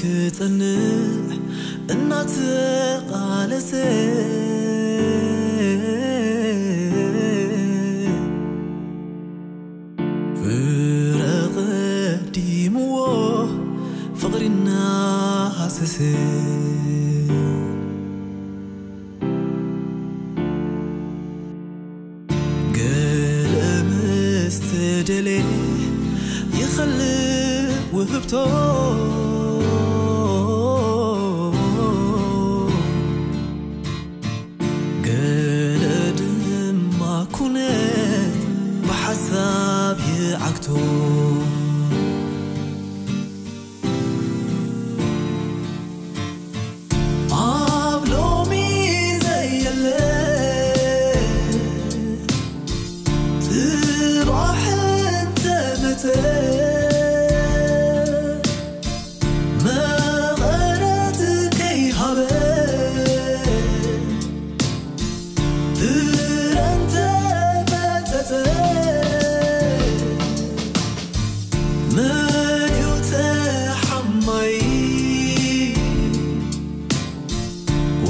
ክጸንዕ እናተቓለሰ፣ ፍረ ቀዲምዎ ፍቕሪ እናሃሰሰ፣ ገለ ምስ ተደልየ ይኸልእ ውህብቶ። ገለ ድማ ኩነት ብሓሳብ ይዓግቶ። ኣብ ሎሚ ዘየለ ጽባሕ እንተመጸ፣ መቐረት ከይሃበ፣ ፍረ እንተመጸጸ፣ መን እዩ ተሓማይ?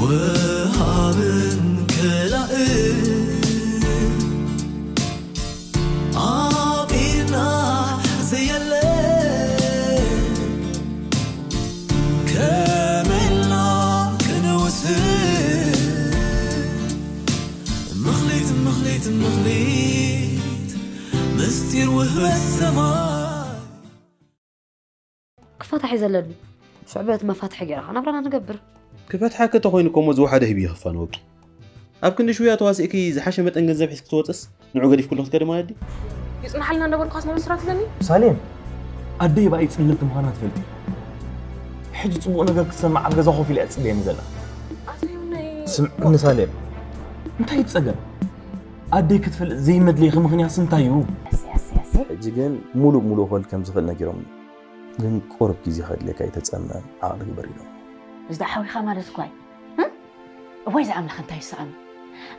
ወሃብን ከላእን ኣብ ኢድና ዘየለ፣ ከመይ ኢልና ክንውስን? ምኽሊት፣ ምኽሊት፣ ምኽሊት፣ ምስጢር ውህበት ሰማይ። ክፈታሕ እዩ ዘለኒ። ስዕበት መፋትሒ ገይርካ ናብራና ንገብር። ክፈትሓኪ እንተኾይኑ እኮ እሞ ዝወሓደ ሂቢ ይኽፋንወኪ። ኣብ ክንዲ ሽውያ ተዋሲእኪ ዝሓሸ መጠን ገንዘብ ሒዝኪ ትወፅስ ንዑ ገዲፍክሉ ክትከዲ ማለት ድዩ? ይጽናሓልና እንዳበልኩኻስ ነመስራት ኢለኒ። ሳሌም፣ ኣደይ ብኣይ ጽልልቲ ምዃና ትፈልጢ። ሕጂ ጽቡቕ ነገር ክትሰምዕ ኣብ ገዛ ኮፍ ኢለ እያ ትጽበየኒ ዘላ። ኣዘይ እውነይ። ስምዕኒ ሳሌም፣ እንታይ እዩ ጸገም? ኣደይ ክትፈልጥ ዘይመድለይኺ ምኽንያትስ እንታይ እዩ? ያስ፣ ያስ፣ ያስ። ሕጂ ግን ሙሉእ ሙሉእ ክበል ከም ዝኽእል ነጊሮምኒ። ግን ቁሩብ ግዜ ከድልየካ እዩ፣ ተጸመም፣ ዓቕሊ ግበር ኢሎም። እዚ ደኣ ሓዊኻ ማለት እኳ እዩ። እም? እዋይ፣ እዚ ኣምላኽ እንታይ ይስኣኖ?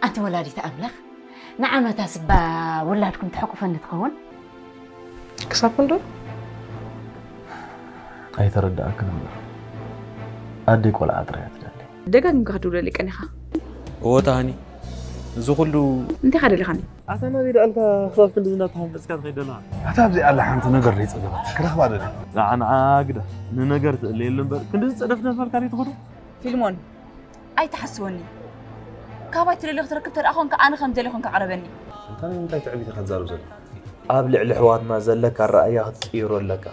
ኣንቲ ወላዲት ኣምላኽ፣ ንዓመታስ እባ ውላድኩም ትሕቁፈኒ ትኸውን? ክሳብ ክንዶ? ኣይተረድኣክን እምበር፣ ኣደይ ቆልዓ ጥራይ እያ ትደሊ። ደጋጊምካ ክትድውለለይ ቀኒኻ። እወ፣ ታህኒ፣ እዚ ኩሉ እንታይ ኢኻ ደሊኻኒ? ኣታ ናበይ ደኣ ኣልካ ክሳብ ክንድዚ እናተሃንፈጽካ ትኸይድ ዘለኻ? ኣታ ኣብዚኣ ኣላ ሓንቲ ነገር ደይጸገበት ክረኽባ ደልየ። ንዓ፣ ንዓ ግዳ ንነገር ትእለየሉ እምበር፣ ክንድዚ ጸደፍደፍ ኣልካ ድዩ ትኸዶ? ፊልሞን፣ ኣይትሓስወኒ። ካባይ ትደልዮ ክትረክብ ተደኣ ኾንካ፣ ኣነ ከም ደልየ ኾንካ ቅረበኒ። ኣንታ ንምንታይ ትዕቢት ኢኻ ትዛረብ ዘለኻ? ኣብ ልዕሊ ኣሕዋትና ዘለካ ኣረኣእያ ክትቅይሮ ኣለካ።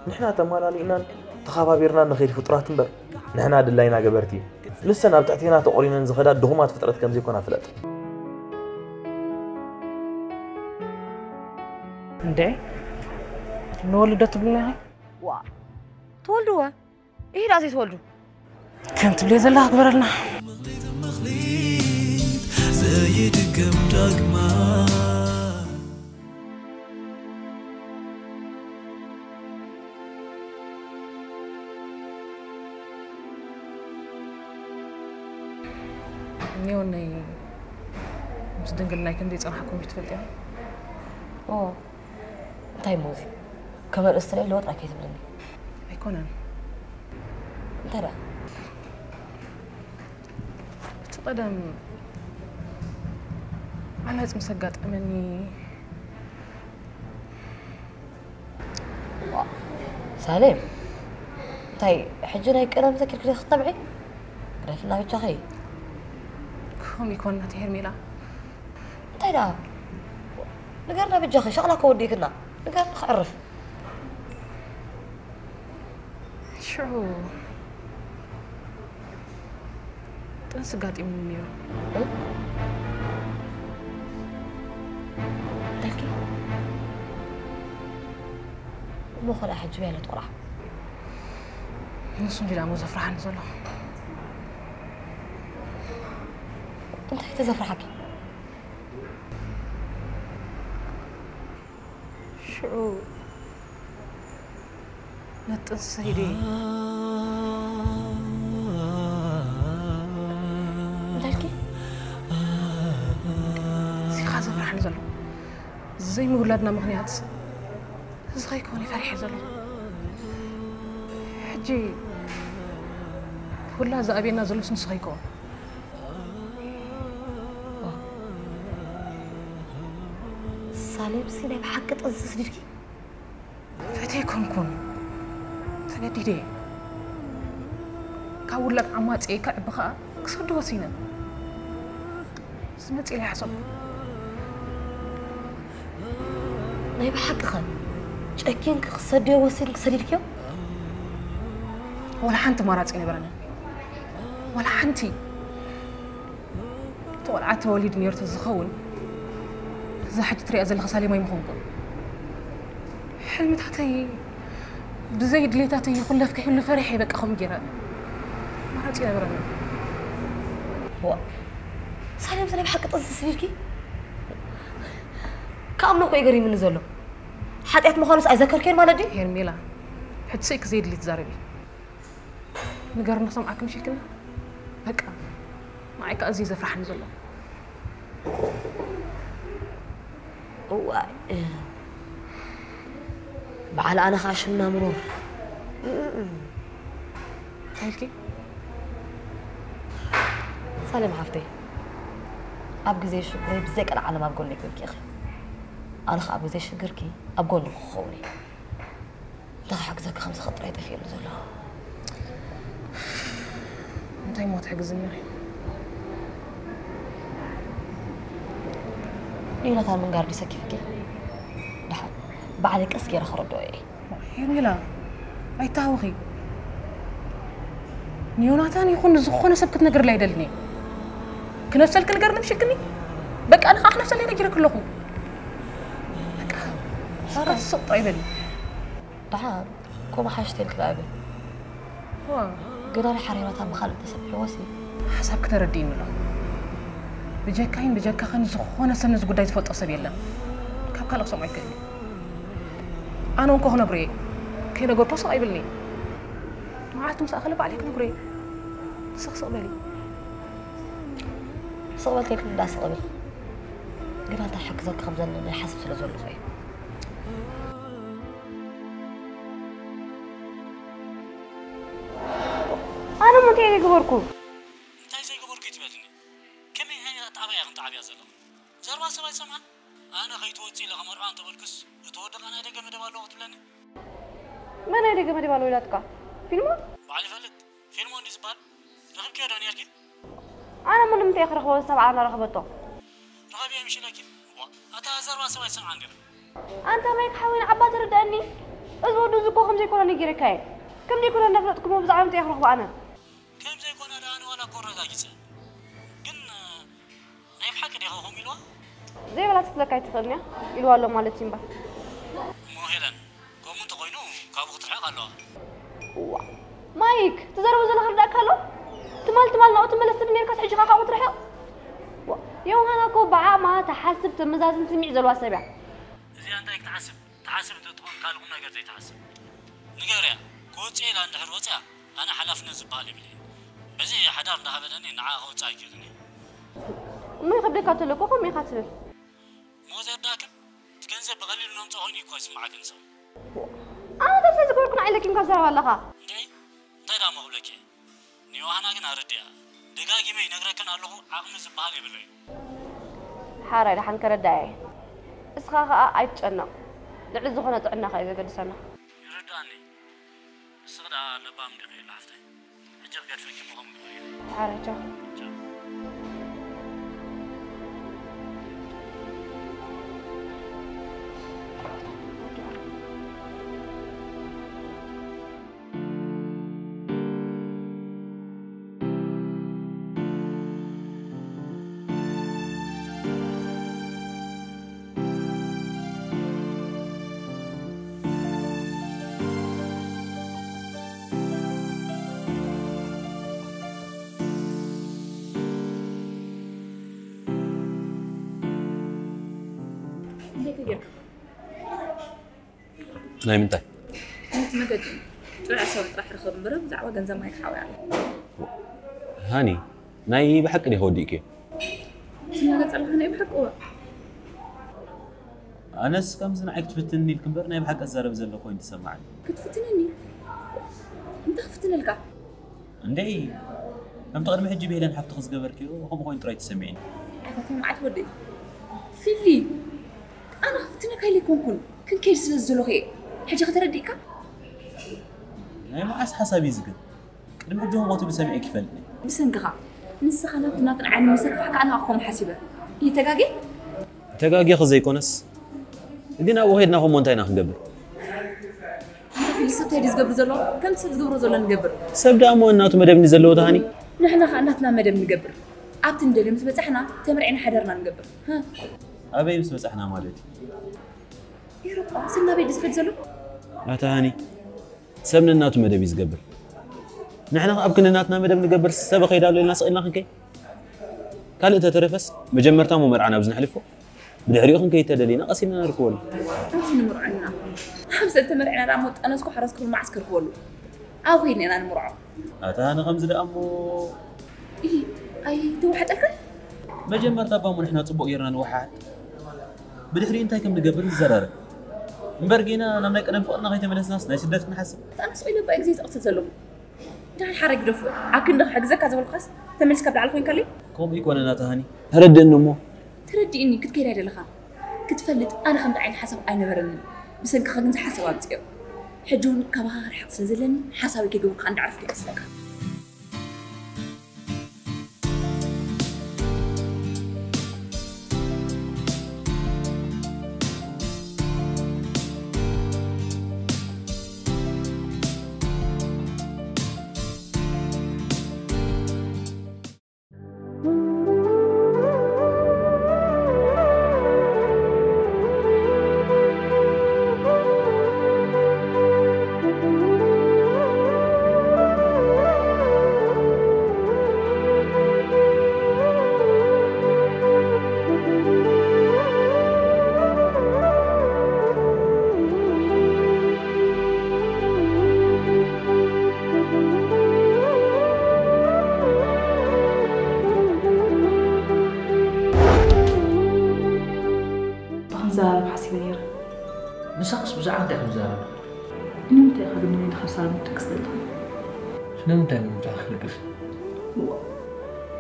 ንሕና ተማላሊእናን ተኸባቢርናን ንኸይድ ፍጡራት እምበር፣ ንሕና ድላይና ገበርቲ፣ ንሰን ኣብ ትሕቴና ተቖሪነን ዝኸዳ ድኹማት ፍጥረት ከም ዘይኮና ፍለጥ። እንዴ፣ ንወልዶ ትብልና ኢኺ? ዋ፣ ትወልድወ? ይሄ ዳሴ ተወልዱ። ከም ትብልዮ ዘለኻ ግበረልና። ዘይድገም ዳግማ። ኒዮነይ፣ ምስ ድንግልናይ ከም ዘይጸንሓኩም ትፈልጢ ኢኺ? ኦ፣ እንታይ እሞ እዚ? ከም ኣርእስቲ ለይ ለወጥ ኣይከይትብልኒ። ኣይኮነን። እንታይ ደኣ? እቲ ቀደም ዓመጽ ምስ ኣጋጠመኒ። ዋ፣ ሳሌም፣ እንታይ ሕጂ ናይ ቀደም ዘኪርኪ ዶ ክትተብዒ? ግደፍና በጃኺ። ከምኡ ይኮን ናተይ ሄርሜላ። እንታይ ደኣ? ንገርና በጃኺ፣ ሸቕላ እኮ ወዲእክና። ንገርና ከዕርፍ። ሽዑ ጥንሲ ኣጋጢሙኒ ነይሩ። እ? ደልኪ? እሞ ኸ ደኣ ሕጂ በይ ኣለት ቆልዓ። ንሱ እንዲ ደኣ እሞ ዘፍርሓኒ ዘሎ። እንታይ ተዘፍርሓኪ? ሽዑ ነጥንሲ ኢለ። እንታይ ኢልኪ? እዚ ኸኣ ዘፍርሓኒ ዘሎ። ዘይምውላድና ምኽንያት እዚ ከይኮነ እዩ ፈሪሐ ዘለኹ። ሕጂ ኩላ እዛ ኣቤና ዘሎስ ንስኺ ይከውን። ሳሌምሲ ናይ ብሓቂ ጥንስስ ድልኪ? ፈትየ ኣይኮንኩን፣ ተገዲደ እየ። ካብ ውላድ ዓማፂ ከዕቢ ከዓ ክሰዶ ወሲነ። ዝመፅእ ኢለ ይሓሰብኩ። ናይ ብሓቂ ኸ ጨኪንኪ ክሰድዮ ወሲንኪ ሰዲድክዮ? ወላ ሓንቲ ማራፂ ነበረኒ፣ ወላ ሓንቲ። እቲ ቆልዓ ተወሊዱ ነይሩ ተዝኸውን፣ እዛ ሕጂ ትሪኣ ዘለኻ ሳሌም ኣይምኾንኩን። ሕልምታተይ ብዘይ ድሌታተይ ይኹለፍ ከይህሉ ፈሪሐ፣ በቃ ከምኡ ገይረ። ኣማራፂ ነበረኒ። ዋ፣ ሳሌም፣ ስለ ብሓቂ ጥንስስ ኢልኪ? ክኣምኖ እኮ እዩ ገሪሙኒ ዘሎ። ሓጢኣት ምዃኑስ ኣይዘከርክዮን ማለት ድዩ? ሄርሜላ፣ ሕጂ ስኢክ ዘይድሊ ትዛረቢ። ንገርና ሰምዓክን ሽክና። በቃ ንዓይ ከዓ እዚ ዘፍርሓኒ ዘሎ። እዋይ፣ በዓል ኣነ ከዓ ሽምና ምሩር። እንታይ ኢልኪ? ሳሌም ሓፍተይ፣ ኣብ ግዜ ሽግረይ ብዘይ ቀልዓለም ኣብ ጎነይ ኮንኪ ኢኺ። ኣነ ከዓ ኣብ ግዜ ሽግርኪ ኣብ ጎንኺ ክኸውን እየ። እንታይ ክሕግዘኪ ከም ዝኽእል ጥራይ ጠፊኡኒ ዘሎ። እንታይ እሞ ትሕግዝኒ ኢኺ? ንዮናታን ምንጋር ድዩ ሰኪፍኪ? ደሓን፣ ባዕለይ ቀስ ገይረ ከረድኦ እየ። ሄርሜላ፣ ኣይተሃውኺ። ንዮናታን ይኹን ንዝኾነ ሰብ ክትነግርላ ኣይደልን እየ። ክነፍሰልኪ ንገርኒ ምሽክኒ? በቃ፣ ኣነ ከዓ ክነፍሰለይ ነጊረኪ ኣለኹ። በቃ፣ ስቕ ጥራይ በሊ። ደሓን፣ ከምኡ ሓሽተ ኢልኪ ደኣ በይ። ዋ። ግዳሪ ሓሬራታ ብኻልእ ተሰፊሕዎሲ? ሓሳብኪ ተረዲእኒ ኣሎ። ብጀካይን ብጀካኽን ዝኾነ ሰብ ነዚ ጉዳይ ዝፈልጦ ሰብ የለን። ካብ ካልእ ክሰምዖ ኣይክእልን። ኣነ እውን እኮ ክነግሮ እየ። ከይነገርኩ ስቕ ኣይብልኒ። መዓልቲ ምስ ኣኸለ ባዕለይ ክነግሮ እየ። ስቕ ስቕ በሊ። ስቕ በልኪ ኢልክኒ ደኣ ስቕ እብል። ግና እንታይ ክሕግዘኪ ከም ዘለኒ ይሓስብ ስለ ዘለኹ እየ። ኣነ እሞ እንታይ እየ ዘይገበርኩ? እንታይ ዘይገበርኩ እዩ ትበልኒ? ከመይ ዓይነት ኣተዓባብያ ኢኽን ትዓብያ ዘለኽን? ዘረባ ሰብ ኣይሰምዓን። ኣነ ከይትወፂ ኢለ ከመርዖ እንተበልኩስ፣ እቲ ወዲ ኸኣ ናይ ደገ መደብ ኣለዎ ክትብለኒ? መን ናይ ደገ መደብ ኣለዎ ኢላትካ? ፊልሞ? ባዕሉ ይፈልጥ። ፊልሞ እንዲ ዝበሃል ረኺብክዮ ዶ ነይርኪ? ኣነ እሞ ንምንታይ እየ ክረኽቦ? ሰብ ዓለም ረኸበቶ። ረኸብዮ ምሽ ኢለኪ። ዋ፣ ኣታ ዘረባ ሰብ ኣይሰምዓን ገለ። ኣንታ ማይክ ሓወይ ንዓባ ተረድኣኒ። እዚ ወዲ እዚ እኮ ከም ዘይኮነ ነጊረካ እየ። ከም ዘይኮነ እናፍለጥኩሞ ብዛዕባ ምንታይ እየ ክረኽቦ ኣነ? ከም ዘይኮነ ደኣ ኣነ ዋላ እኮ ኣረጋጊጸ። ግን፣ እ፣ ናይ ብሓቂ ዲኻ ከምኡ ኢልዋ? ዘይበላ ክትብለካ ኣይትኽእልን እያ። ኢልዋ ኣሎ ማለት እዩ እምበር። እሞ ሄለን፣ ከምኡ እንተኾይኑ ካብኡ ክትርሕቕ ኣለዋ። ዋ፣ ማይክ፣ ትዛረቦ ዘለኻ ርዳእካ ኣሎ? ትማል ትማል ናብኡ ትመለስ ትብል ነርካስ ሕጂ ኸኣ ካብኡ ትርሕቕ? ዋ፣ ዮሃና እኮ ብዓቕማ ትሓስብ፣ ትመዛዝን ስምዒት ዘለዋ ሰብ እያ። እዚኣ እንታይ ክትሓስብ? ትሓስብ እንተትኾን ካልእ ቁም ነገር ዘይትሓስብ። ንገርያ፣ ክወጽእ ኢላ እንድሕር ወጽያ፣ ኣነ ሓላፍነት ዝበሃል የብለይን። በዚ ሓዳር እንዳሃበለኒ ንዓ ከውጽእ ኣይክእልን እየ። እሞ ይኸብደካ ተሎ እኮ ከምኡ ኢኻ ትብል። እሞ ዘርዳእክን፣ እቲ ገንዘብ ብቐሊሉ ነምጽኦ ኮይኑ እኮ ይስምዓክን ሰብ። ኣነ ተብሰ ዝገበርኩ ንዓይ ለኪምካ ትዛረብ ኣለኻ። እንዴ? እንታይ ደኣ እሞ ክብለኪ እየ? ንዮሃና ግን ኣረድያ። ደጋጊመ ይነግረክን ኣለኹ፣ ዓቕሚ ዝበሃል የብለይን። ሓራይ ደሓን ከረድኣ እየ። እስኻ ኸኣ ኣይትጨነቕ። ልዕሊ ዝኾነ ጥዕናኻ እዩ ዘገድሰና። ይርድኣኒ። ንስኺ ደኣ ለባም ዲኺ ላሓፍተይ? ሕጂ ክገድፈኪ ምኾን ግበሪ። ሓራይ ቻው። ቻው። ናይ ምንታይ? እቲ መገዲ ጥዑይ ሰብ ጥራሕ ርኸብ እምበር ብዛዕባ ገንዘብ ማይ ክሓውያ ኣሎ። ሃኒ፣ ናይ ብሓቂ ዲኻ ወዲእክዮ? ትናገር ዘለኻ ናይ ብሓቂ እዋ። ኣነስ ከምዚ ንዓይ ክትፍትንኒ ኢልክ እምበር ናይ ብሓቂ እዛረብ ዘሎ ኮይኑ ተሰማዓኒ። ክትፍትንኒ? እንታይ ክፍትነልካ? እንዴ፣ ከምቲ ቅድሚ ሕጂ ብሄለን ሓፍትኺ ዝገበርክዮ ከምኡ ኮይኑ ጥራይ ተሰሚዕኒ። ኣታተይ መዓት ወደይ ፊሊ፣ ኣነ ክፍትነካ ኢለ ኣይኮንኩን፣ ክንከይድ ስለ ዝደለኹ እየ። ሕጂ ከተረዲእካ? ናይ መዓስ ሓሳብ እዩ ዝግን? ቅድሚ ሕጂ ከምኡ ትብል ሰሚዐ ይፈልጥ። ብሰንክኻ ንስኻ ናብቲ ናብትን ዓይኒ ምስ ኣጥፋሕካ ኣነ ከምኡ ሓሲበ። ይተጋጌ? ተጋጊኺ ዘይኮነስ ግን ኣብኡ ከይድና ከምኡ እንታይ ኢና ክንገብር? እንታይ ሰብ እንታይ ድዩ ዝገብር ዘሎ? ከም ሰብ ዝገብሮ ዘሎ ንገብር። ሰብ ደኣ እሞ እናቱ መደብ እንዲ ዘለዎ ተሃኒ። ንሕና ኸኣ እናትና መደብ ንገብር። ኣብቲ ንደልዮ ምስ በጻሕና ተመርዒና ሓዳርና ንገብር። ኣበይ ምስ በጻሕና ማለት እዩ? ኤውሮጳ ስናበይ ድስከድ ዘሎ? ኣታ ሃኒ ሰብ ነናቱ መደብ እዩ ዝገብር። ንሕና ኣብ ክንናትና መደብ ንገብር ሰብ ከይዳሉ ኢልና ስቕ ኢልና ክንከይ ካልእ ተተረፈስ መጀመርታ ሞ መርዓና ኣብዚ ነሕልፎ ብድሕሪኡ ክንከይ ተደሊና ቀስ ኢልና ነርክበሉ። ኣብዚ ንምርዖ ኢና። ኣብ ሰልተ መርዕና ዳሞ ጠነስኩ ሓረስ ክብል መዓስ ከርክበሉ? ኣብ ከይድና ኢና ንምርዖ። ኣታ ሃኒ ከምዚ ደኣ እሞ ይህ ኣይ ተዋሕጠልካ? መጀመርታ እባ እሞ ንሕና ጽቡቕ ጌርና ንወሓሓድ። ብድሕሪኡ እንታይ ከም ንገብር ንዘራረብ። እምበር ጌና ናብ ናይ ቀደም ፍቕርና ከይተመለስናስ ናይ ስደት ክንሓስብ። ኣነስ ኢለ እባ ግዜ ዝቕትል ዘለኹ። ደሓን ሓረግ ግደፎ። ኣብ ክንዲ ክሕግዘካ ዝበልኩኻስ ተመሊስካ ብላዕሊ ኮይንካለይ። ከምኡ ኣይኮነን ኣታ ሃኒ። ተረድእኒ እሞ። ተረዲእኒ ክትከይድ ኣይደለኻን። ክትፈልጥ ኣነ ከምዚ ዓይነት ሓሳብ ኣይነበረንን። ብሰንክኻ ግን ዝሓሳብ ኣምፅኦ። ሕጂ እውን ካባኻ ክርሕቕ ስለ ዘለኒ ሓሳበይ ከይገበርኩኻ እንዳዕረፍኩ ይቀስለካ። ክንዛረብ ሓሲበ ነይረ። ንስኽስ ብዛዕባ እንታይ ክንዛረብ? ንምንታይ ኢኻ ግን ንመን ኢኻ ክዛረብ ትደቅስ ዘለኻ? ስለምንታይ ንምንታይ ክልቅስ?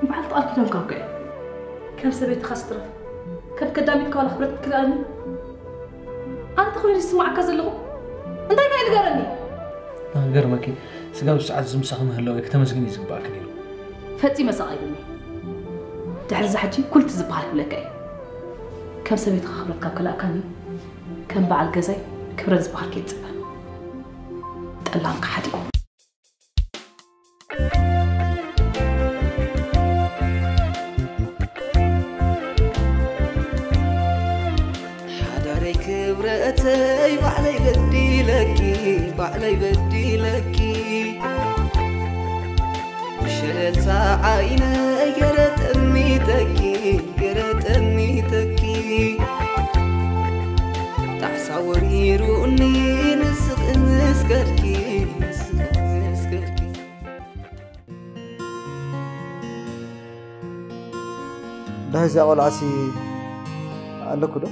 በዓልቲ ቃል ኪዳንካ እኮ እየ። ከም ሰበይትኻ ስትረፍ ከም ከዳሚትካ ዋላ ክብረት ክትክልኣኒ ኣንተ ኮይኑ ዝስማዓካ ዘለኹ እንታይ ኢኻ ንገረኒ። ንክገርመኪ ስጋብ ሰዓት ዝምሳኺ ምህላወይ ከተመስግኒ ዝግባኣኪ ነይሩ። ፈጺመ ሰቕ ኣይብልኒ። ድሕሪ እዚ ሕጂ ኩልቲ ዝበሃል ክብለካ እየ። ከም ሰበይትኻ ክብረት ካብ ከላእካኒ ከም በዓል ገዛይ ክብረት ዝበሃል ከይትጽበ። ጠላም ከሓዲ። ሓዳረይ ክብረተይ ባዕለይ በዲለኪ ባዕለይ በዲለኪ ብሸለልታ ዓይነይ ገረ ጠሚተኪ ገረ ጠሚተኪ ጣዕሳ ወሪሩኒ ንስኺ ምስ ከድኪ ንስኺ ምስ ከድኪ ዳህዛ ቆልዓሲ ኣለኩ ዶ?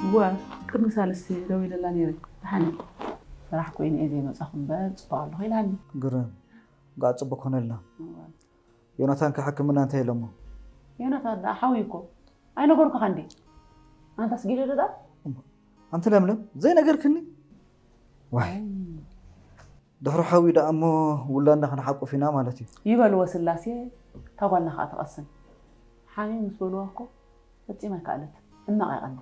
እወ፣ ቅድሚ ሳልስቲ ደዊለላ ነይረ። ደሓን እየ። ስራሕ ኮይኑ እየ ዘይመጻኹ እምበር ጽቡቕ ኣለኹ ኢላኒ። ግርም። ጋዕ ጽቡቕ ኮነልና። እወ። ዮናታን ከ ሕክምና እንታይ ኢሎሞ? ዮናታን ደኣ ሓውዩ እኮ። ኣይነገርኩኻን ድየ? ኣንታ ስጊደ ዶ ደኣ? ኣንቲ ለምለም ዘይነገርክኒ? ዋይ። ድሕሪ ሓዊ ደኣ እሞ ውላድና ክንሓቁፍ ኢና ማለት እዩ። ይበልዎ ስላሴ፣ እታ ጓልና ከኣ ትቐስን። ሓሚም ምስ በልዋ እኮ ፈጺማ ኣይከኣለትን። ሕማቕ እያ ቀንዲ።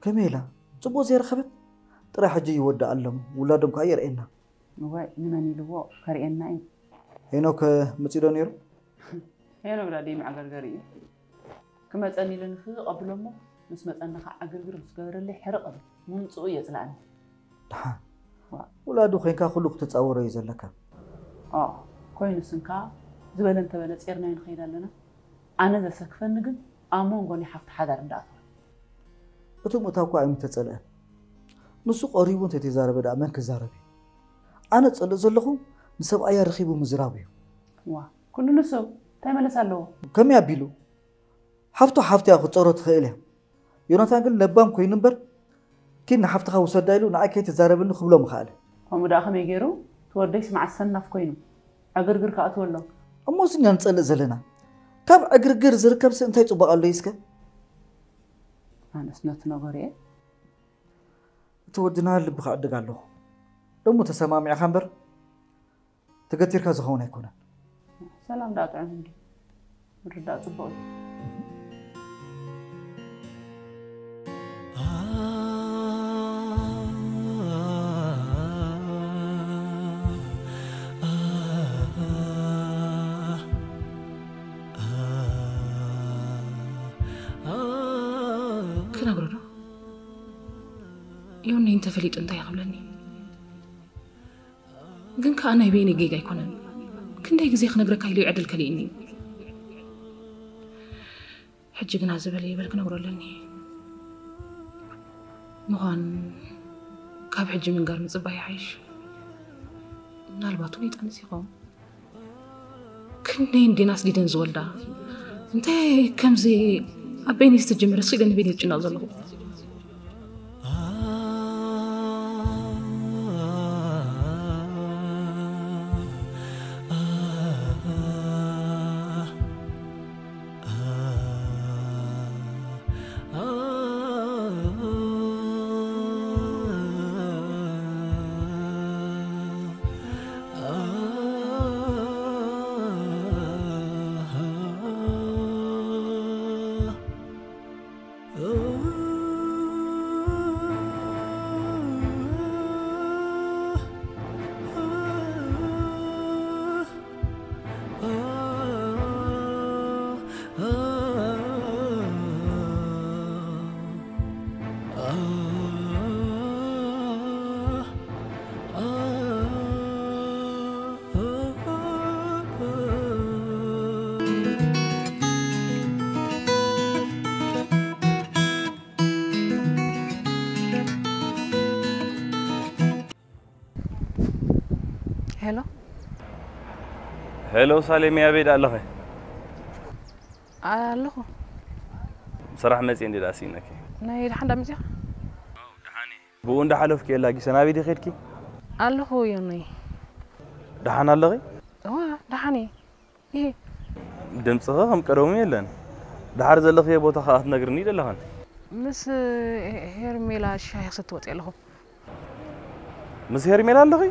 ከመይ ኢላ? ጽቡቕ ዘይረኸበት? ጥራይ ሕጂ ይወድኣ ኣሎ እሞ ውላዶም ከኣ የርእየና። እዋይ፣ ንመን ኢልዎ ከርእየና እዩ። ሄኖክ መጺኡ ዶ ነይሩ? ሄኖክ ዳኣ ደይ መዕገርገሪ እዩ። ክመጸኒ ኢለ ንኽቐብሎ እሞ ምስ መጸኒ ኸዓ ዕግርግር ምስ ገበረለይ ሕርቕ እብል። ምምጽኡ የጽልኣኒ። ደሓን። ውላዱ ኮይንካ ኩሉ ክትጻወሮ እዩ ዘለካ። ኦ፣ ኮይኑስ እንካ ዝበለ እንተበለ ጼርናዮ ንኸይድ ኣለና። ኣነ ዘሰክፈኒ ግን ኣብ መንጎ ናይ ሓፍቱ ሓዳር እንዳኣተወ። እቲ ምእታው እኳ ኣይምተጸልአን። ንሱ ቀሪቡ እንተይተዛረበ ደኣ መን ክዛረብ እዩ? ኣነ ዝጸልእ ዘለኹ ንሰብኣያ ረኺቡ ምዝራብ እዩ። ዋ፣ ኩሉ ንሱ እንታይ መለስ ኣለዎ? ከመይ ኣቢሉ? ሓፍቱ ሓፍቲ እያ ክትጸሮ ትኽእል እያ። ዮናታን ግን ለባም ኮይኑ እምበር ኪድ ንሓፍትኻ ውሰዳ ኢሉ ንዓይ ከይትዛረብኒ ክብሎ ምኽኣለ። ከምኡ ደኣ ከመይ ገይሩ? ትወደይ ስማዕ ሰናፍ ኮይኑ ዕግርግር ከኣትወሎም። እሞ እዚኛ ንጸልእ ዘለና ካብ ዕግርግር ዝርከብሲ እንታይ ጽቡቕ ኣሎ እስከ? ኣነስ ነቲ ነገር እየ። እቲ ወድና ልቢ ክዕድግ ኣለኹ። ደሞ ተሰማሚዕካ እምበር ተገቲርካ ዝኸውን ኣይኮነን። ሰላም ደኣ ጥዑም እንዲ ምርዳእ ጽቡቕ እዩ። ክነግሮ ዶ? ዮኒ እንተፈሊጡ እንታይ ክብለኒ? ግን ከኣ ናይ በይነይ ጌጋ ኣይኮነን። ክንደይ ግዜ ክነግረካ ኢሉ እዩ ዕድል ከሊእኒ። ሕጂ ግና ዝበለ ይበል ክነግሮ ኣለኒ። ምዃን ካብ ሕጂ ምንጋር ምጽባይ ይሓይሽ። ምናልባት እውን ይጠንስ ይኸውን። ክንደይ እንዴን ኣስጊደን ዝወልዳ። እንታይ ከምዚ ኣብ በይነይ ዝተጀመረ ስኢለ ንበይነይ ዝጭነቕ ዘለኹ። ሄሎ። ሄሎ ሳሌም፣ ኣበይ ደኣ ኣለኺ? ኣለኹ። ስራሕ መጺኤ እንዲ ደኣ ስኢነኪ። ናይ ደሓን ደኣ መጺኻ? ብኡ እንዳሓለፍኩ እየ ላጊሰ። ናበይ ዲኺ ኸድኪ? ኣለኹ ዮኖይ። ደሓን ኣለኺ? እዋ፣ ደሓን እየ። ይሄ ድምፅኺ ከም ቀደሙ የለን። ደሓር ዘለኽዮ ቦታ ኸዓ ክትነግርኒ ደለኽን። ምስ ሄርሜላ ሻሂ ክሰቲ ወፅየ ኣለኹ። ምስ ሄርሜላ ኣለኺ?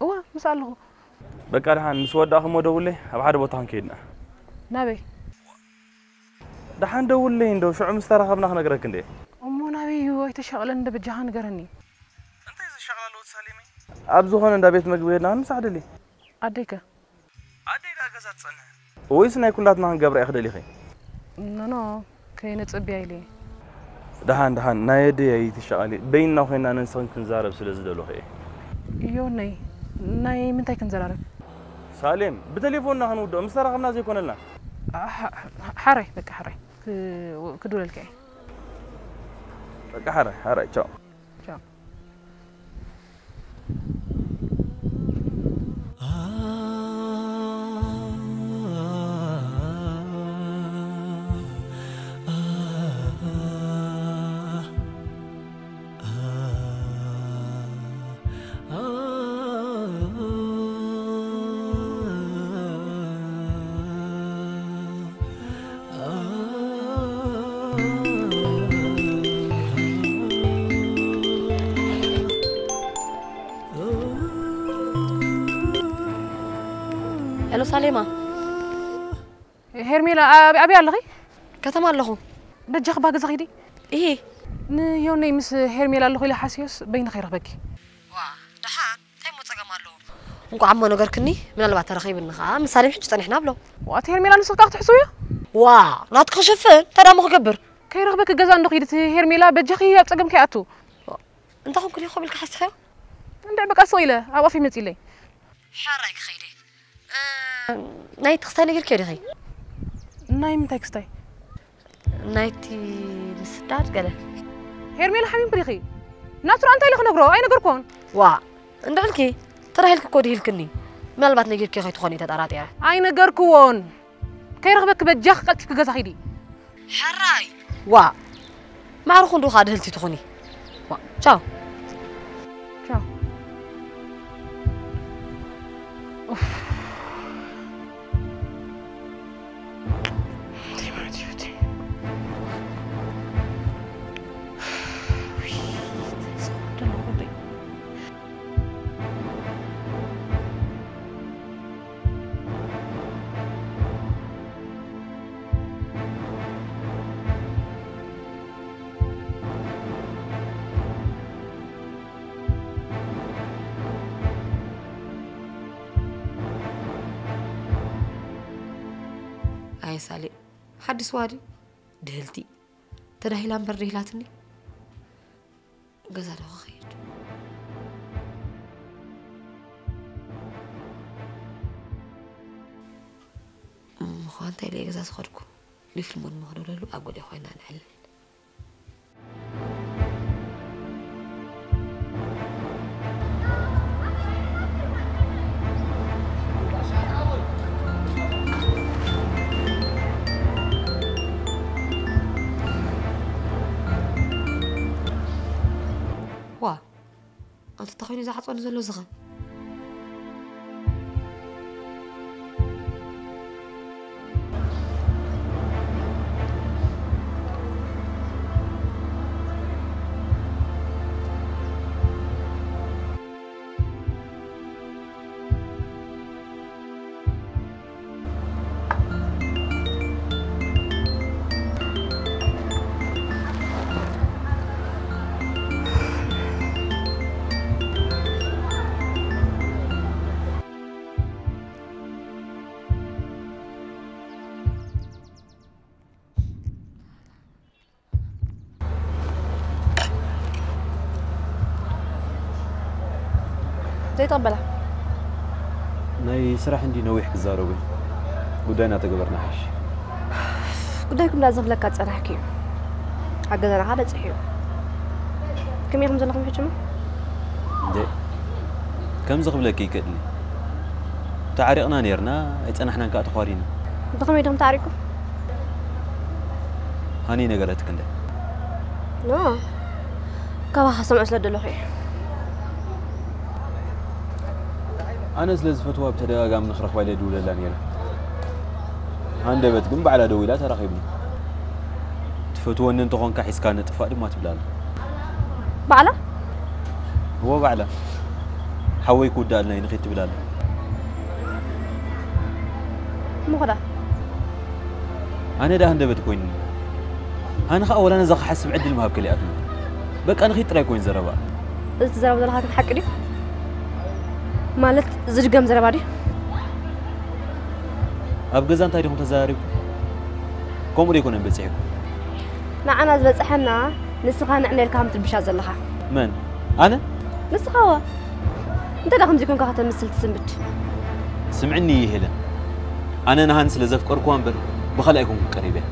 እዋ፣ ምስ ኣለኹ። በቃ ደሓን ምስ ወዳእኹሞ ደውለይ፣ ኣብ ሓደ ቦታ ክንከይድ ኢና። ናበይ? ደሓን ደውለይ እንዶ፣ ሽዑ ምስ ተራኸብና ክነግረኪ እንደ። እሞ ናበይ እዩ? ኣይተሻቕለን እንደ በጃኻ ንገረኒ። እንታይ ዘሻቕላ ኣለዎ ሳሌመይ? ኣብ ዝኾነ እንዳ ቤት መግቢ ኬድና ክንምሳሕ ደሊ። ኣደይከ? ኣደይ ደኣ ገዛ ትጸንሕ። ወይስ ናይ ኩላትና ክንገብራ ኢኺ ደሊኺ? ኖኖ፣ ከይነጸብያ ኢለ። ደሓን፣ ደሓን፣ ናይ ኣደይ ኣይትሻቐሊ። በይንና ኮይና ኣነን ንስኽን ክንዛረብ ስለ ዝደለኹ እየ። ዮነይ፣ ናይ ምንታይ ክንዘራረብ? ሳሌም፣ ብቴሌፎንና ክንውድኦ፣ ምስ ተራኸብና ዘይኮነልና? ሓ-፣ ሓ-፣ ሓራይ፣ በቃ ሓራይ። ክ-፣ ክድውለልካ እየ። በቃ ሓራይ፣ ሓራይ፣ ቻው። ቻው። ሄሎ ሳሌማ። ሄርሜላ፣ ኣብ-፣ ኣበይ ኣለኺ? ከተማ ኣለኹ። በጃኺ እባ ገዛ ኺዲ። እሂ። ንዮነይ ምስ ሄርሜላ ኣለኹ ኢለ ሓስዮስ በይኒ ከይረኽበኪ። ዋ፣ ደሓን፣ እንታይ እሞ ጸገም ኣለዎ? እንቋዕ እሞ ነገርክኒ፣ ምናልባት ተራኺብኒ ኸኣ፣ ምስ ሳሌም ሕጂ ጸኒሕና ብሎ። ዋእ፣ ሄርሜላ ንስኺ ከኣ ክትሕስውዮ? ዋ፣ ናትኪ ክሽፍን፣ እንታይ ደኣ እሞ ክገብር? ከይረኽበኪ ገዛ እንዶ ኺዲ፣ እቲ ሄርሜላ በጃኺ ኣብ ጸገም ከይኣቱ። እንታይ ኮንኩ ዲኹ ኢልካ ሓሲኻዮ? እንድዒ በቃ ስቕ ኢለ ኣብ ኣፈይ መጺለይ። ሕራይ ክኸይድ እየ። እ፣ ናይቲ ክስታይ ነጊርክዮ ዲኺ? ናይ ምንታይ ክስታይ? ናይቲ ምስዳድ ገለ። ሄርሜላ ሓሚምኪ ዲኺ? ናቱ ደኣ እንታይ ኢለ ክነግሮ? ኣይነገርኩዎን። ዋእ፣ እንድዒ ኢልኪ ተራ ኢልኪ እኮ ዲኺ ኢልክኒ። ምናልባት ነጊርክዮ ከይትኾኒ ተጠራጢረ። ኣይነገርኩዎን። ከይረኽበኪ በጃኺ ቀልጢፍኪ ገዛ ኺዲ። ሕራይ። ዋእ፣ ማዕረ ክንድኡ ኸኣ ድህልቲ ትኹኒ። ዋእ፣ ቻው። ቻው። ኣይሳሌ ሓዲስ ዋዲ ድህልቲ ተዳሂላ እምበር ድሂላትኒ። ገዛ ዶ ክኸይድ? እም፣ ኳ እንታይ ኢለ ገዛ ዝኸድኩ? ሊፍት ሞን መኽደለሉ ኣብ ጎዴ ኮይና ንዕልል። ዋ፣ ኣንተ ተኾይኑ ዝሓፅወኒ ዘሎ ዝኸም። ዘይተቐበላ። ናይ ስራሕ እንዲ ነዊሕ ክዛረቡ እዩ። ጉዳይ እናተገበርና ሓይሽ። ጉዳይኩም እንዳ ዘኽለካ ጸናሕኪ እዩ። ኣብ ገዛና ኸዓ በጺሑ እዩ። ከመይ ኢኹም ዘለኹም ሕጂ እሞ? እንዴ፣ ከምዚ ክብለኪ ይክእል። ተዓሪቕና ነይርና፣ ኣይጸናሕናን ከኣ ተዃሪና። ብኸመይ ዲኹም ተዓሪቕኩም? ሃኒ ነገረትክ እንደ? ኖ፣ ካባኻ ሰምዖ ስለ ደለኹ እየ። ኣነ ስለ ዝፈትዋ ብተደጋጋሚ ንኽረኽባ ኢለ ድውለላ ነይረ። ሃንደበት ግን ባዕላ ደዊላ ተራኺብና። ትፈትወኒ እንተኾንካ ሒዝካ ንጥፋእ ድማ ትብላላ። ባዕላ? እዎ ባዕላ። ሓወይ ክውዳእልና እዩ ንኺድ ትብላላ። እሞ ኸዳ? ኣነ ደኣ ሃንደበት ኮይኑኒ። ኣነ ኸኣ ወላ ነዛ ክሓስብ ዕድል ምሃብ ከሊኣትኒ። በቃ ንኺድ ጥራይ ኮይኑ ዘረባ። እዚ ትዛረቦ ዘለኻ ግን ሓቂ ድዩ? ማለት ዝድገም ዘረባ ድዩ? ኣብ ገዛ እንታይ ዲኹም ተዘራሪብኩም? ከምኡ ዶ ኣይኮነን በጺሕኩም? ንዓና ዝበጽሐና ንስኻ ንዕና ኢልካ ከም ትልብሻ ዘለኻ። መን? ኣነ? ንስኻ እወ። እንታይ ደኣ ከምዚ ኮንካ ከተምስል ትስንብድ? ስምዕኒ ሄለን። ኣነ ንሃን ስለ ዘፍቀርኩዋ እምበር ብኻልእ ኣይኮንኩን ቀሪበያ።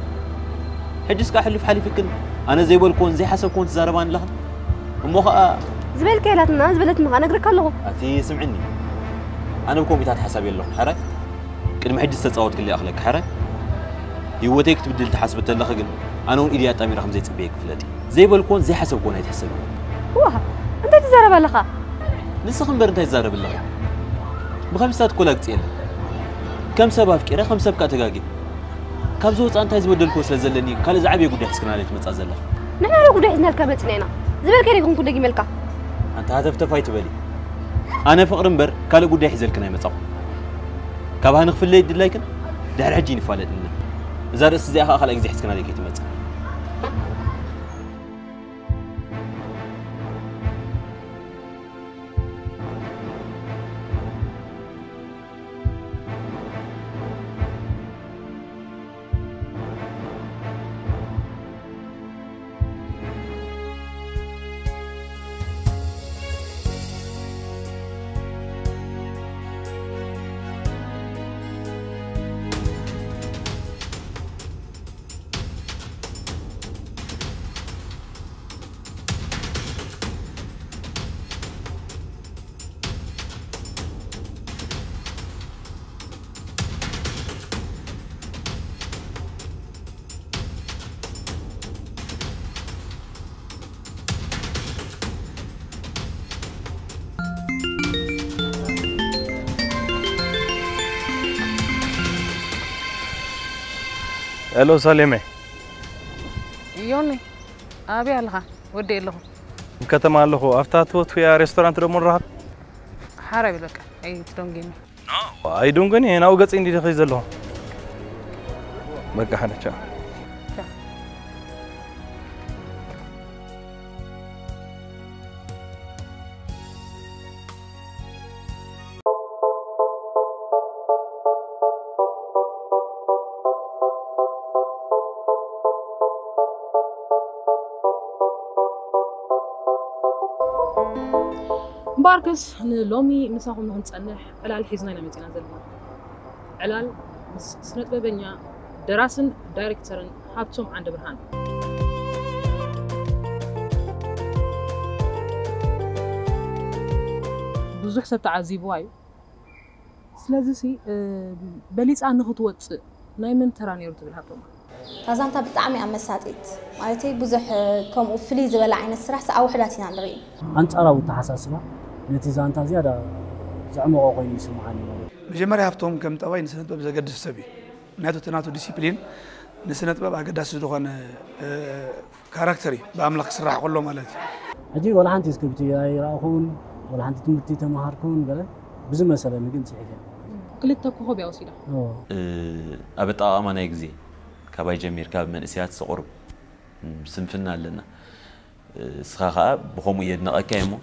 ሕጅስ ከኣ ሕሉፍ ሓሊፍክን ኣነ ዘይበልኩዎን ዘይሓሰብኩዎን ትዛረባኒ ኣለኽን። እሞ ኸኣ ዝበልካ የላትና፣ ዝበለትኒ ኸኣ ነግረካ ኣለኹ። ኣቲ ስምዕኒ። ኣነ ብኮምፒታት ሓሳብ የለኹን፣ ሕራይ? ቅድሚ ሕጂ ዝተጻወትክሉ ይኣኽለኪ፣ ሕራይ? ህይወተይ ክትብድል ትሓስቢ ተለኺ ግን ኣነ እውን ኢደይ ኣጣሚረ ከም ዘይጽበየኪ ፍለጢ። ዘይበልኩዎን ዘይሓሰብኩዎን ኣይትሕሰቢ። ዋእ፣ እንታይ ትዛረብ ኣለኻ? ንስኺ እምበር እንታይ ትዛረቢ ኣለኺ? ብኸምስታት እኮ ላግጺ የለን። ከም ሰብ ኣፍቂረ፣ ከም ሰብ ከኣ ተጋግየ። ካብዚ ወጻኢ እንታይ ዝበደልክዎ ስለ ዘለኒ እዩ ካልእ ዝዓበየ ጉዳይ ሒዝክናለይ ትመጻ ዘለኺ? ንሕና ዶ ጉዳይ ሒዝናልካ መጺና ኢና? ዝበልካዮ ዶ ኣይኮንኩን ደጊመልካ? ኣንቲ ሃተፍተፍ ኣይትበሊ። ኣነ ፍቕሪ እምበር ካልእ ጉዳይ ሒዘልክን ኣይመጻኹን። ካብ ሃኒ ክፍለይ ድላይክን ድሕሪ ሕጂ ይንፋለጥ እና። እዛ ርእሲ እዚኣ ኸኣ ካልኣይ ግዜ ሒዝክናለይ ከይትመጽእ። ሄሎ ሳሌመ። ዮኒ፣ ኣበይ ኣለኻ? ወዲ ኣለኹ። ከተማ ኣለኹ። ኣብታ ትወትውያ ሬስቶራንት ደሞ ንራኸብ? ሓራይ በል በቃ። ኣይትደንጉየኒ። ኣይደንጉየን እየ፣ ናብኡ ገጸይ እንዲየ ዝኸይድ ዘለኹ። በቃ ሓደ ቻው። ቻው። እምበኣርከስ ንሎሚ ምሳኹም ንክንጸንሕ ዕላል ሒዝና ኢና መጺና ዘለና። ዕላል ምስ ስነጥበበኛ፣ ደራስን ዳይሬክተርን ሃብቶም ዓንደብርሃን። ብዙሕ ሰብ ተዓዚብዋ እዩ። ስለዚሲ፣ እ፣ በሊጻ ንኽትወጽእ ናይ መን ተራ ነይሩ ትብል ሃብቶም? እታ ዛንታ ብጣዕሚ እያ መሳጢት። ማለተይ ብዙሕ፣ እ፣ ከምኡ ፍልይ ዝበለ ዓይነት ስራሕ ሰኣ ውሑዳት ኢና ንርኢ። ኣንጻራዊ ኣተሓሳስባ ነቲ ዛንታ ዝያዳ ዘዕመቖ ኮይኑ ይስምዓኒ ማለት እዩ። መጀመርያ ሃብቶም ከም ጠባይ ንስነ ጥበብ ዘገድስ ሰብ እዩ። ምክንያቱ እቲ ናቱ ዲሲፕሊን ንስነ ጥበብ ኣገዳሲ ዝኾነ፣ እ፣ ካራክተር እዩ፣ ብኣምላኽ ክስራሕ ከሎ ማለት እዩ። ሕጂ ዋላ ሓንቲ ስክሪፕት ኣይረኣኹን፣ ዋላ ሓንቲ ትምህርቲ ተምሃርኩን ገለ፣ ብዝመሰለኒ ግን ጽሒፈ። ክልተ ኮኾብ እያ ወሲዳ። ኦ። እ፣ ኣብ ኣጠቓቕማ ናይ ግዜ፣ ካባይ ጀሚርካ ኣብ መንእሰያት ዘቑርብ፣ ም፣ ስንፍና ኣለና። እ፣ እስኻ ኸኣ ብኸምኡ የድንቐካ እየ እሞ፣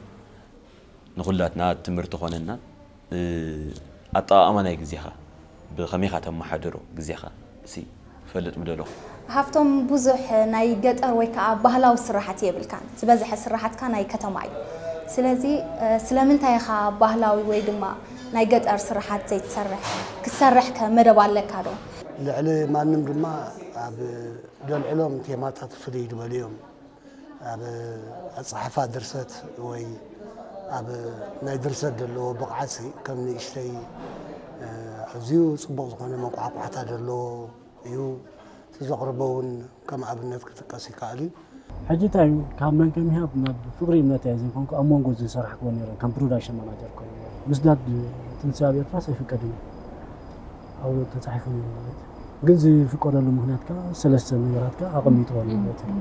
ንኹላትና ትምህርቲ ኾነና። እ፣ ኣጠቓቕማ ናይ ግዜኻ፣ ብኸመይ ኢኻ ተመሓድሮ ግዜኻ፣ እሲ ክፈልጥ ምደለኹ። ሃብቶም፣ ብዙሕ ናይ ገጠር ወይ ከዓ ባህላዊ ስራሓት የብልካን። ዝበዝሐ ስራሓትካ ናይ ከተማ እዩ። ስለዚ፣ እ፣ ስለምንታይ ኢኻ ባህላዊ ወይ ድማ ናይ ገጠር ስራሓት ዘይትሰርሕ? ክትሰርሕ ከ መደብ ኣለካ ዶ? ልዕሊ ማንም ድማ ኣብ ደልዕሎም ቴማታት ፍልይ ዝበሉ እዮም። ኣብ ኣጸሓሕፋ ድርሰት ወይ ኣብ ናይ ድርሰት ዘለዎ ብቕዓትሲ ከም ንእሽተይ፣ እ፣ ኣዝዩ ጽቡቕ ዝኾነ መንቋሕቋሕታ ዘለዎ እዩ። እቲ ዘቕርቦ እውን ከም ኣብነት ክጥቀስ ይከኣል እዩ። ሕጂ እንታይ እዩ፣ ካብ መን ከሚሃብ ናብ ፍቕሪ እምነት እያ ዘይኮንኩ፣ ኣብ መንጎ ዝሰራሕክዎ ነይረ፣ ከም ፕሮዳክሽን ማናጀር ኮይኑ ነይረ። ምስዳድ ትንሳብ ኤርትራስ ኣይፍቀድን እዩ። ኣብኡ ተጻሒፉ ነይሩ ማለት እዩ። ግን ዝፍቀደሉ ምኽንያት ከኣ ሰለስተ ነገራት ከኣ ኣቐሚጥዎ ኣሎ ማለት እዩ።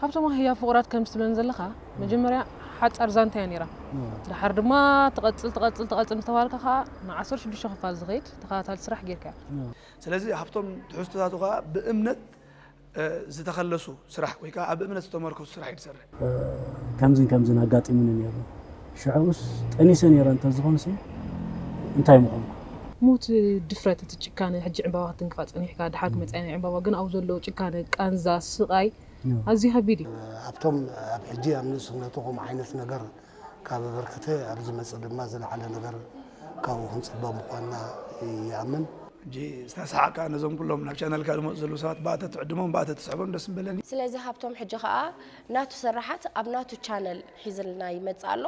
ሃብቶም፣ ህያብ ፍቑራት ከም ትብለኒ ዘለኻ፣ መጀመርያ ሓጻር ዛንታ እያ ነይራ። እዎ። ድሓር ድማ ትቐጽል፣ ትቐጽል፣ ትቐጽል ምስ ተባልካ ከኣ ንዓሰርተ ሽዱሽተ ክፋል ዝኸይድ ተኸታታሊ ስራሕ ጌርካ። እዎ። ስለዚ ሃብቶም ትሕዝቶታቱ ከኣ ብእምነት፣ እ፣ ዝተኸለሱ ስራሕ ወይ ከኣ ኣብ እምነት ዝተመርኮሱ ስራሕ እዩ ዝሰርሕ። እ፣ ከምዝን ከምዝን ኣጋጢሙኒ ነይሩ። ሽዑስ ጠኒሰ ነይረ እንተዝኾንሲ እንታይ ምኾንኩ? ሞት ድፍረት፣ እቲ ጭካነ፣ ሕጂ ዕምባባ ክትንክፋ ጸኒሕካ፣ ድሓር ክመጽእ ናይ ዕምባባ፣ ግን ኣብኡ ዘሎ ጭካነ፣ ቃንዛ፣ ስቓይ፣ እዎ። ኣዝዩ ከቢድ እዩ። ሃብቶም ኣብ ሕጂ ኣብ ንእስነቱ ከምኡ ዓይነት ነገር ካብ ኣበርክተ ኣብ ዝመጽእ ድማ ዝለዓለ ነገር ካብኡ ክንጽበ ምዃንና ይኣምን። ሕጂ ዝተሰሓቕካ ነዞም ኩሎም ናብ ቻነልካ ዝመጹ ዘለዉ ሰባት ብኣተ ትዕድሞም፣ ብኣተ ትስሕቦም ደስ ምበለኒ። ስለዚ ሃብቶም ሕጂ ኸኣ ናቱ ስራሓት ኣብ ናቱ ቻነል ሒዝልና ይመጽእ ኣሎ።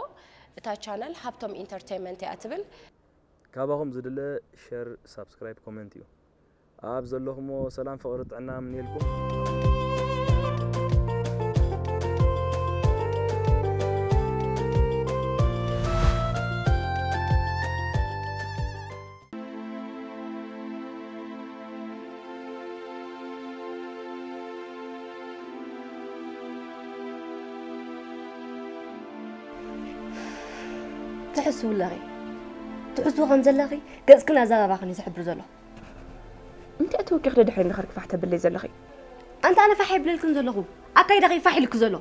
እታ ቻነል ሃብቶም ኢንተርቴይንመንት እያ ትብል። ካባኹም ዝድለ ሸር፣ ሳብስክራይብ፣ ኮመንት እዩ። ኣብ ዘለኹሞ ሰላም፣ ፍቕሪ፣ ጥዕና ምንየልኩም። ትሕስው ኣለኺ። ትሕስው ከም ዘለኺ ገጽክን ኣዘራርባኽን እዩ ዝሕብር ዘሎ። እንታይ እቲ ወኪኽ ደድሕሪ ንኸር ክፋሕ ተብለይ ዘለኺ? ኣንታ ኣነ ፋሕ የብለልክን ዘለኹ። ኣካይዳኺ ፋሕ ኢልክ ዘሎ።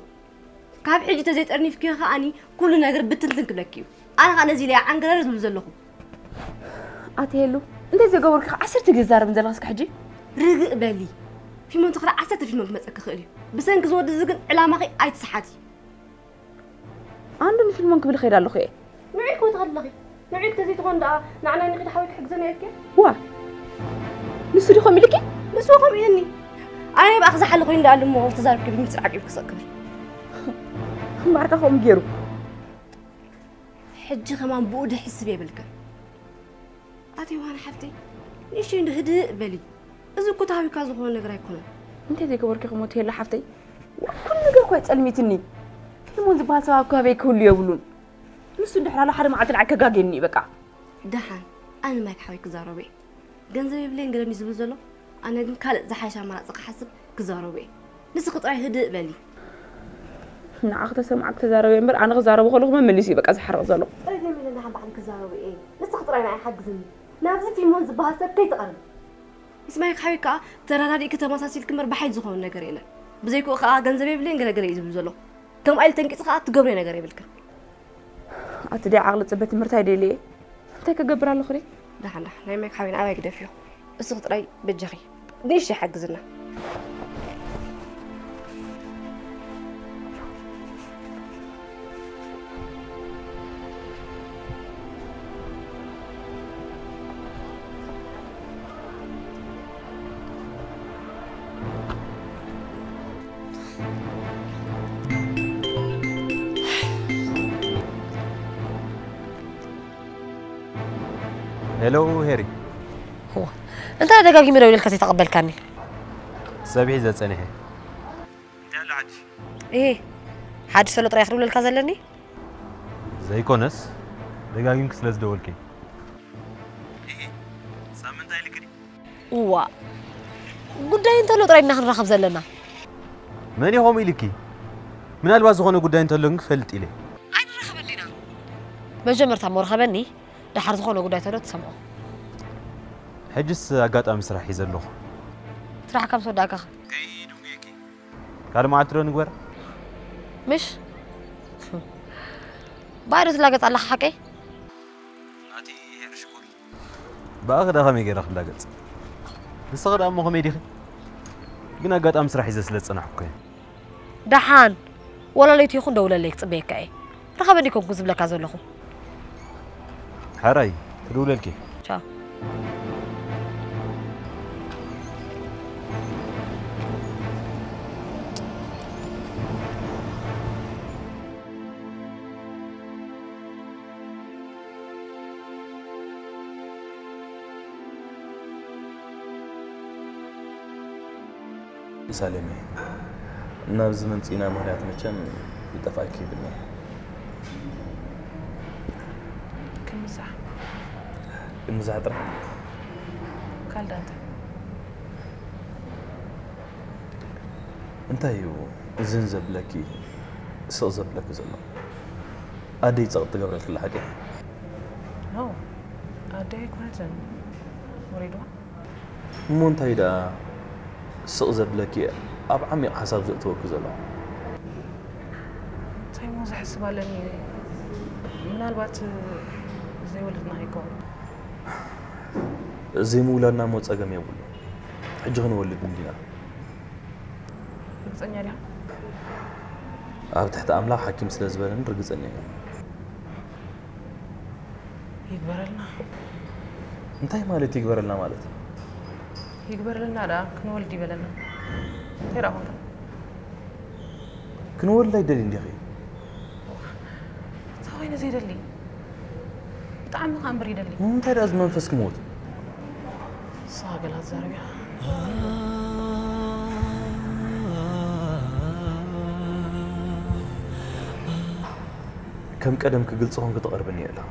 ካብ ሕጂ ተዘይጠርኒፍክዮ ከኣኒ ኩሉ ነገር ብትንትን ክብለኪ እዩ። ኣነ ከኣ ነዚ ኢለ ዓንገረር ዝብል ዘለኹ። ኣቲ ሄሉ፣ እንታይ ዘገበርኩ ኢኻ ዓሰርተ ግዜ ትዛረብን ዘለኻ እስከ ሕጂ? ርግእ በሊ። ፊልሞን ትኽራ ዓሰርተ ፊልሞን ክመጸኪ ይኽእል እዩ። ብሰንኪ ዝወዲ እዚ ግን ዕላማኺ ኣይትስሓቲ። ኣንዱ ንፊልሞን ክብል እኸይድ ኣለኹ እየ። ንዑይ ክወት ኣለኺ። ንዑይ ክተዘይትኾን ደኣ ንዓና ንኺድ ሓወይ ክሕግዘና ኢልኪ? ዋ፣ ንሱ ዲ ከምኡ ኢልኪ? ንሱ ከምኡ ኢልኒ። ኣነ ብኣኽ ዝሓለ ኮይኑ ደኣ ልሞ ተዛርብኪ ብምስራቅ ኢልኪ ሰክብል። እምበኣርካ ከምኡ ገይሩ። ሕጂ ከማን ብኡ ድሕስብ የብልክን። ኣቲ ዮሃና ሓፍተይ፣ ንእሽተይ እንዶ ህድእ በሊ። እዚ እኮ ተሃዊካ ዝኾነ ነገር ኣይኮነን። እንታይ ዘይገበርኪ ክሞት የለ ሓፍተይ? ኩሉ ነገር እኮ ኣይጸልሚትኒ። ፊልሞን ዝበሃል ሰብ ኣብ ከባቢይ ክህሉ የብሉን። ንሱ እንድሕር ኣሎ ሓደ መዓልቲ ንዓይ ከጋግየኒ እዩ በቃ። ደሓን፣ ኣነ ማይክ ሓወይ ክዛረቦ እየ። ገንዘብ የብለይን ገለኒ ዝብል ዘሎ፣ ኣነ ግን ካልእ ዝሓሸ ኣማራጺ ክሓስብ ክዛረቦ እየ። ንስኺ ጥራይ ህድእ በሊ። ንዓኺ ተሰማዕኪ ተዛረቢ እምበር፣ ኣነ ክዛረቦ ከለኹ መመሊሱ እዩ በቃ ዝሓርቕ ዘሎ። ጥራይ ዘይብለኒ ሓን ባዕሊ ክዛረቦ እየ። ንስኺ ጥራይ ንዓይ ሓግዝኒ። ናብዚ ፊልሞን ዝበሃል ሰብ ከይትቐርቢ። ምስ ማይክ ሓወይ ከኣ ተረዳዲእኪ ተመሳሲልኪ እምበር ብሓይል ዝኾነ ነገር የለን። ብዘይክኡ ከኣ ገንዘብ የብለይን ገለ ገለ እዩ ዝብል ዘሎ። ከምኣ ኢሉ ተንቂጹ ከኣ ትገብርዮ ነገር የብልክን። ኣቲ ደይ ዓቕሊ ጽበት ትምህርቲ ኣይደልየ። እንታይ ከገብር ኣለኹ ደይ? ደሓን ደሓን፣ ናይ ማይክ ሓወይ ንኣባይ ግደፍዮ። እስኺ ጥራይ በጃኺ ንእሽተይ ሓግዝና። ሄሎ ሄሪ። እዋ፣ እንታይ ደጋጊመ ደዊለልካ ዘይተቐበልካኒ? ሰብ ሒዘ ጸኒሐ። እሄ፣ ሓድሽ ዘሎ ጥራይ ክድውለልካ ዘለኒ? ዘይኮነስ ደጋጊምክ ስለ ዝደወልኪ። ሳምንት ኣይልክዲ። እዋ፣ ጉዳይ እንተሎ ጥራይ ኢና ክንራኸብ ዘለና። መን ኢኹም ኢልኪ? ምናልባት ዝኾነ ጉዳይ እንተሎ ግን ክፈልጥ ኢለ። ኣይንራኸበን ዲና? መጀመርታ እሞ ርኸበኒ፣ ደሓር ዝኾነ ጉዳይ ተሎ ትሰምዖ። ሕጅስ ኣጋጣሚ ስራሕ ሒዘ ኣለኹ። ስራሕ ካብ ዝወዳእካ ካልእ መዓልቲ ዶ ንግበር? ምሽ? ባዶ ትላገጽ ኣለኻ ሓቀይ? ብኣኺ ዳ ከመይ ገይረ ክላገጽ? ንስኺ ዳ እሞ ከመይ ዲኺ? ግን ኣጋጣሚ ስራሕ ሒዘ ስለ ዝጸናሕኩ እየ። ደሓን፣ ወላ ለይቲ ይኹን ደውለለይ ክጽበየካ እየ። ርኸበኒ ኮንኩ ዝብለካ ዘለኹ። ሕራይ፣ ክድውለልኪ። ቻው። ሳሌመ፣ ናብዚ መምፂእና ምኽንያት መቸም ይጠፍኣኪ ይብልኒ። ክምዛሕ ክምዛሕ ጥራሕ? ካልዳንተ እንታይ እዩ ዝን ዘብለኪ ስቕ ዘብለኪ ዘሎ? ኣደይ ጸቕጥ ትገብረልክላ ሓቂ? ኖ ኣደይ ኣይኮነትን ወሪድዋ እሞ እንታይ ደኣ ስቕ ዘብለኪ ኣብ ዓሚቕ ሓሳብ ዘእትወኪ ዘሎ? እንታይ እሞ ዘሕስብ ኣለኒ ምናልባት ዘይወለድና ኣይከውን ዘይምውላድና እሞ ጸገም የብሉ ሕጂ ክንወልድ እንዲና ርግፀኛ ዲኻ ኣብ ትሕቲ ኣምላኽ ሓኪም ስለ ዝበለኒ ርግፀኛ እየ ይግበረልና እንታይ ማለት ይግበረልና ማለት ይግበረልና ደኣ ክንወልድ ይበለና እንታይ ደኣ ኮንካ ክንወልድ ኣይደልይ እንዲኺ እንታይ ኮይነ ዘይደሊ ብጣዕሚ ከዓ እምበር ይደሊ እንታይ ደኣ እዚ መንፈስ ክመውት ንስኻ ገላ ትዛረብ ኢኻ ከም ቀደም ክግልጽ ኾንክ ትቐርብኒ እየ ኣለኻ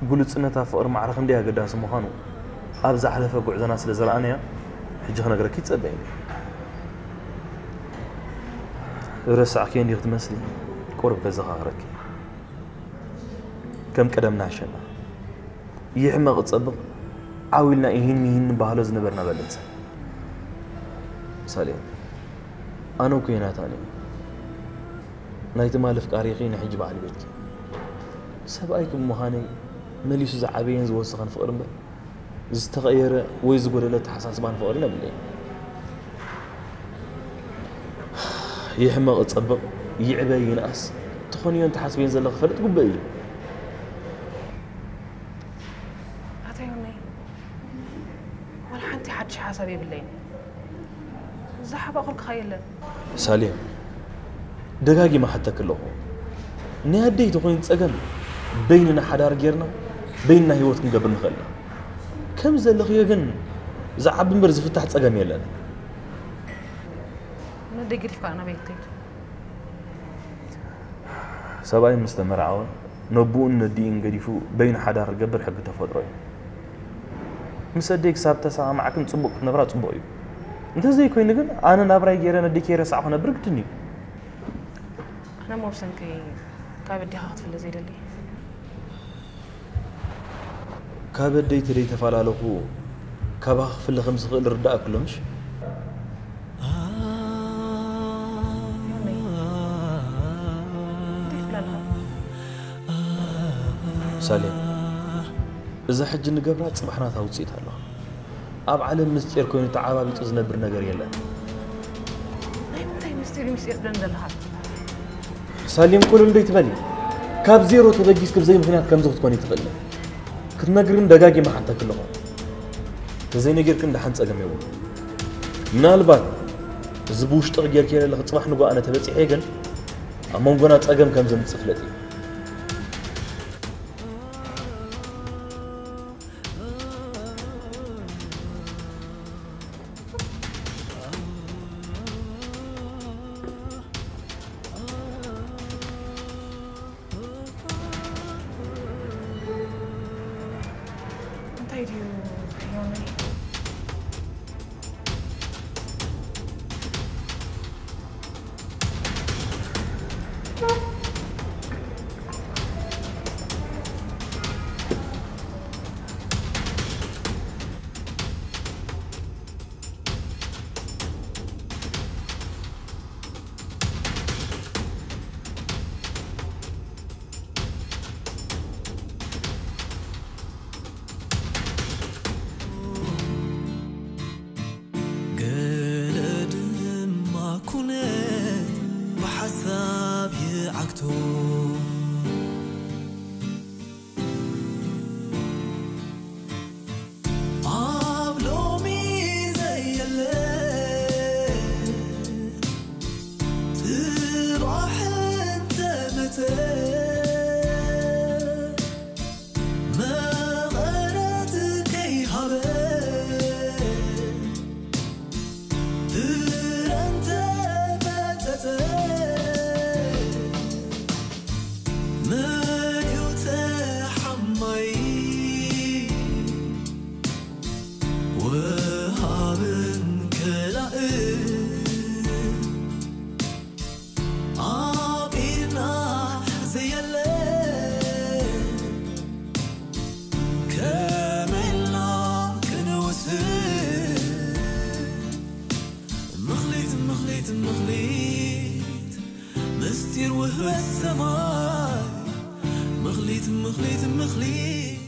ግሉጽነት ኣብ ፍቕሪ ማዕረ ክንደይ ኣገዳሲ ምዃኑ ኣብ ዝሓለፈ ጉዕዞና ስለ ዝረኣናያ ሕጂ ክነግረኪ ይጸበየኒ ረሳዕክዮ እንዲኺ ትመስሊ ቁሩብ ከዘኻኽረኪ ከም ቀደምና ኣሸና ይሕመቕ ጸብቕ ዓው ኢልና ኢሂን ሚሂን ንባህሎ ዝነበርና በለጸ ሳሌም ኣነ እኮ ዮናታን እየ ናይ ትማሊ ኣፍቃሪኺ ንሕጂ በዓል ቤትኪ ሰብኣይኪ ብምዃነይ መሊሱ ዝዓበየን ዝወሰኸን ፍቕሪ እምበር ዝተቐየረ ወይ ዝጎደለ ኣተሓሳስባን ፍቕርን የብለይን ይሕመቕ ጸብቕ ይዕበ ይንኣስ ትኾንዮን ትሓስብዮን ዘለኺ ክፈልጥ ግቡእ እዩ ኣታ ዮናይ ዋላ ሓንቲ ሓድሽ ሓሳብ የብለይን ዝሓባእኹልካ የለን ሳሌም ደጋጊመ ሓተኪ ኣለኹ ናይ ኣደይ ተኾይኑ ጸገም በይንና ሓዳር ጌርና በይንና ህይወት ክንገብር ንኽእል ኢና ከም ዘለኽዮ ግን ዝዓቢ እምበር ዝፍታሕ ጸገም የለን ነደይ ገዲፍካ ናበይ ትኸይድ ሰብኣይ ምስ ተመርዓወ ነቦኡን ነዲኡን ገዲፉ በይኑ ሓዳር ክገብር ሕጊ ተፈጥሮ እዩ። ምስ ኣደይ ክሳብ ተሰማማዕክን ፅቡቕ ክትነብራ ፅቡቕ እዩ። እንተዘይኮይኑ ግን ኣነ ናብራይ ገይረ ነደይ ከይረሳዕኹ ክነብር ግድን እዩ። ኣነ መውሰንከይ ካብ ኣዴኻ ክትፍለ ዘይደሊ። ካብ ኣደይ ተደይ ተፈላለኹ ካባኻ ክፍለ ከም ዝኽእል ርዳእ ክሎ ምሽ? ሳሌም እዛ ሕጂ ንገብራ ጽባሕ ናታ ውጽኢት ኣለዋ ኣብ ዓለም ምስጢር ኮይኑ ተዓባቢጡ ዝነብር ነገር የለን ናይ ምንታይ ምስጢር ምስጢር ትብለኒ ዘለኻ ሳሌም ቁልል እንዶ ይትበሊ ካብ ዜሮ ተበጊስ ክብ ዘይ ምኽንያት ከምዚ ክትኮኒ ትኽእል ክትነግርን ደጋጊመ ሓተክ ኣለኹ ተዘይነጊርክን ደሓን ጸገም የብሉ ምናልባት እዚ ብውሽጢ ክጌርክ የለለኽ ጽባሕ ንጎ ኣነ ተበጺሐ ግን ኣብ መንጎና ጸገም ከም ዘምጽእ ፍለጥ እዩ ውህበት ሰማይ ምኽሊት ምኽሊት ምኽሊት